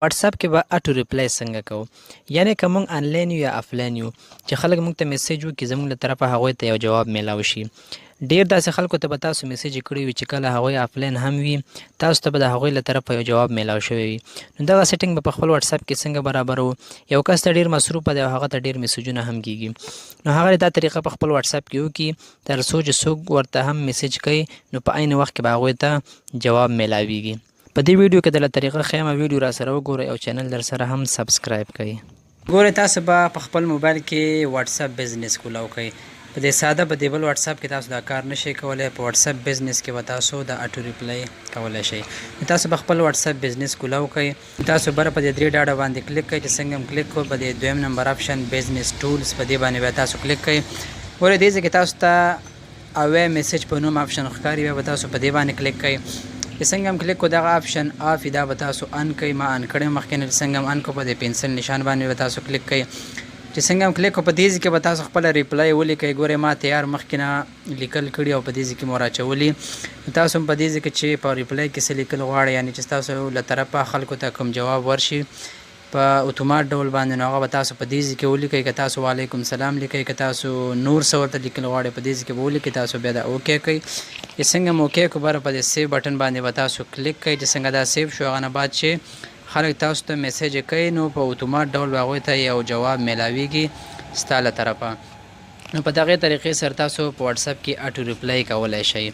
واټساپ کې به اټو ریپلای څنګه کوو؟ یعنی که موږ انلاین یو یا افلاین یو، چې خلک موږ ته میسج وکړي، زموږ له طرفه هغوی ته یو جواب میلاو شي. ډیر داسې خلکو ته به تاسو میسج کړی وي چې کله هغوی افلاین هم وي، تاسو ته به د هغوی له طرفه یو جواب میلاو شوی وي. نو دغه سیټینګ به په خپل واټساپ کې څنګه برابرو؟ یو کس ته ډیر مصروف دی او هغه ته ډیر میسجونه هم کیږي، نو هغه دا طریقه په خپل واټساپ کې وکړي، تر څو چې څوک ورته هم میسج کوي، نو په عین وخت کې به هغوی ته جواب میلاویږي. په دې ویډیو کې دله طریقه ښیم، ویډیو را سره وګورئ او چینل در سره هم سبسکرایب کړئ. ګورئ، تاسو به په خپل موبایل کې واتساپ بزنس کولاو کوئ. په دې ساده په دې بل واتساپ کې تاسو دا کار نشئ کولای. په واتساپ بزنس کې به تاسو د اټو ریپلای کولای شئ. تاسو به خپل واتساپ بزنس کولاو کوئ. تاسو بره په دې درې ډاډه باندې کلیک کړئ. چې څنګه هم کلیک کو، په دې دویم نمبر اپشن بزنس ټولز، په دې باندې بیا تاسو کلیک کړئ. ګورئ، دې ځای کې تاسو ته اوی میسج په نوم اپشن ښکاري، بیا به تاسو په دې باندې کلیک کړئ. چې څنګه هم کلیک کو، دغه اپشن آف، دا به تاسو ان کړئ. ما ان کړی مخکې نه. چې څنګه هم ان کو، په دې پنسل نشان باندې به تاسو کلیک کړئ. چې څنګه هم کلیک کو، په دې ځای کې به تاسو خپله ریپلای ولیکئ. ګورئ، ما تیار مخکې نه لیکل کړي او په دې ځای کې مو راچولي. تاسو هم په دې ځای کې چې په ریپلای کې څه لیکل غواړئ، یعنې چې تاسو له طرفه خلکو ته کوم جواب ورشي په اتومات ډول باندې، نو هغه به تاسو په دې ځای کې ولیکئ. که تاسو وعلیکم سلام لیکئ، که تاسو نور څه ورته لیکل غواړئ، په دې ځای کې به ولیکئ. تاسو بیا دا اوکی کړئ. چې څنګه مو اوکی کو، بره په دې سیو بټن باندې به تاسو کلیک کړئ. چې څنګه دا سیو شو، هغه نه بعد چې خلک تاسو ته میسج کوي، نو په اتومات ډول به هغوی ته یو جواب میلاویږي ستا له طرفه. نو په دغه طریقې سره تاسو په واتساپ کې اټو ریپلای کولای شئ.